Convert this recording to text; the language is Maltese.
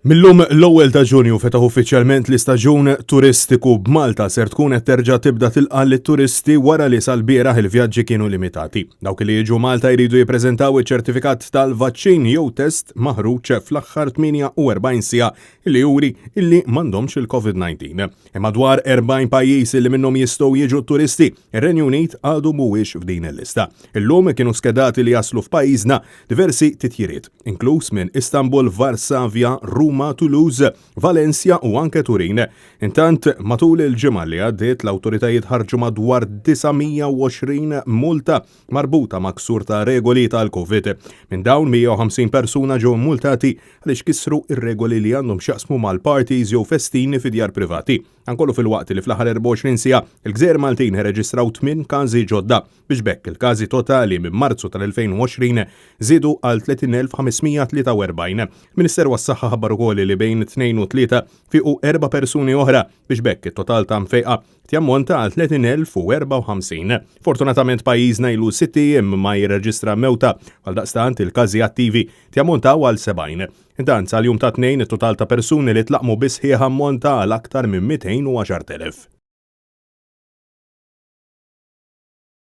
Mil-lum l-ewwel ta' Ġunju fetaħ uffiċjalment l-istaġun turistiku b'Malta ser tkun qed terġa' tibda tilqa' lit-turisti wara li sal-bieraħ il-vjaġġi kienu limitati. Dawk li jiġu Malta jridu jippreżentaw iċ-ċertifikat tal-vaċċin jew test maħruġ fl-aħħar 48 siegħa li juri illi m'għandhomx il-COVID-19. Hemm madwar 40 pajjiż li minnhom jistgħu jiġu t-turisti. Ir-Renju Unit għadu mhuwiex f'din il-lista. Illum kienu skedati li jaslu f'pajjiżna diversi titjiriet, inkluż minn Istanbul, Varsavja, Ruma, Toulouse, Valencia u anke Turin. Intant, matul il-ġimgħa li għaddiet l-awtoritajiet ħarġu madwar 920 multa marbuta ma' ksur ta' regoli tal-Covid. Minn dawn 150 persuna ġew immultati għaliex kisru r-regoli li għandhom x'jaqsmu mal-parties jew festini fi djar privati. Dan kollu filwaqt li fl-aħħar 24 siegħa il-gżejjer Maltin irreġistraw tmien każi ġodda biex b'hekk il-każi totali minn Marzu tal-2020 żiedu għal 30,543. Il-Ministeru għas-Saħħa ħabbar ukoll li bejn it-Tnejn u t-Tlieta fiequ erba' persuni oħra biex b'hekk it-total ta' mfejqa jammonta għal 30,054. Fortunatament pajjiżna ilu sitt ijiem ma jirreġistra mewta, għaldaqstant il-każi attivi jammontaw għal 70. Intant, sal-jum tat-Tnejn it-total ta' persuni li tlaqqmu bis-sħiħ ammonta għal aktar minn 210,000.